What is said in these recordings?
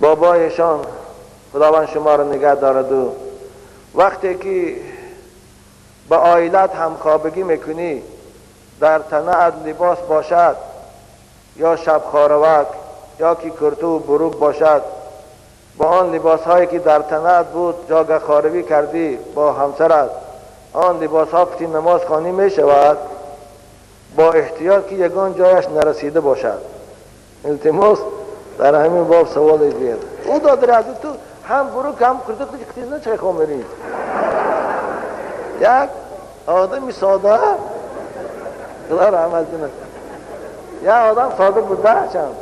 بابایشان خداوند شما را نگه دارد. و وقتی که با عائلت همخوابگی میکنی در تنه لباس باشد یا شب خاروک یا که کرتو و بروک باشد، با آن لباس هایی که در تنه بود جاگه خاروی کردی با همسرت، آن لباس ها که نماز خوانی می شود با احتیاط که یگان جایش نرسیده باشد. التماس در همین باب سوال بیاد. او دادر از تو هم بروک هم کرتو که چه خامری یک آدمی ساده خدا رحمت کنه، یک آدم ساده بوده. چند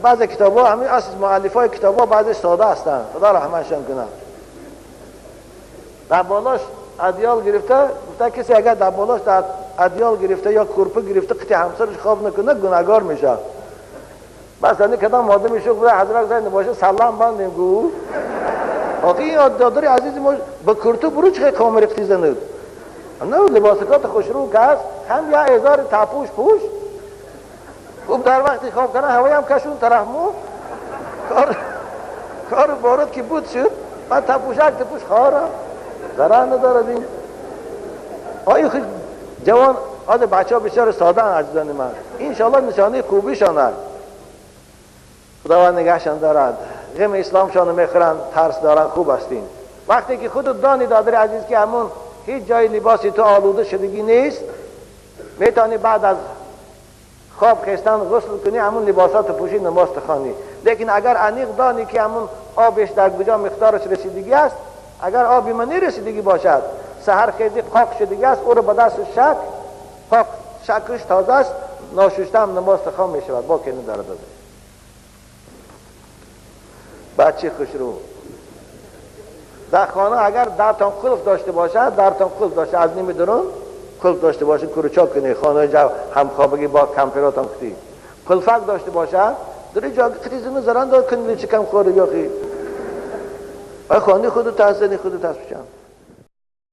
بعضی کتاب‌ها همین اصل مؤلفای کتاب‌ها بعضی ساده هستند، خدا رحمتشان کنه. در بالاش ادیال گرفته، گفته کسی اگر در بالاش در ادیال گرفته یا کرپه گرفته قطع همسرش خواب نکنه گناهگار میشه. بس یعنی کدام آدمی شو بوده حضرت زنده باشه سلام بندیم گو. آخه این دادر عزیز ما با کرتو برو چه کامر قطعی زند. نه لباسکات خوشرو که هست هم یا ازار تپوش پوش خوب در وقتی خواب کنه هوایی هم کشون طرف مو کار بارد که بود شد بعد تپوشک تپوش خواره ضرر ندارد. این آیا خیلی جوان آده بچه ها بسیار ساده هستند عزیزان من، انشاءالله نشانه خوبیشان هست. خداوند نگهشان دارد، غم اسلامشان میخورند، ترس دارند، خوب هستین. وقتی که خودت دانی دادر عزیز که همون هیچ جای لباسی تو آلوده شدگی نیست، میتونی بعد از خواب خستن غسل کنی، همون لباسات پوشی نماز تخوانی. لیکن اگر انیق دانی که همون آبش در کجا مقدارش رسیدگی است، اگر آبی من رسیدگی باشد سحر خیزی پاک شدگی است، او رو به دست شک پاک شکش تازه است، ناشسته هم نماز تخوان می شود، با که نداره داده. بچه خوشرو در خانه اگر درتان قلف داشته باشد، درتان قلف داشته از نیم درون قلف داشته باشه، کروچا کنی خانه جو همخوابگی با کمپیراتان کتی قلفک داشته باشد در جا قطیزنو زران دار کنی چه کم خوره بیاخی و خانه خودو تزنی خودو تز بچن.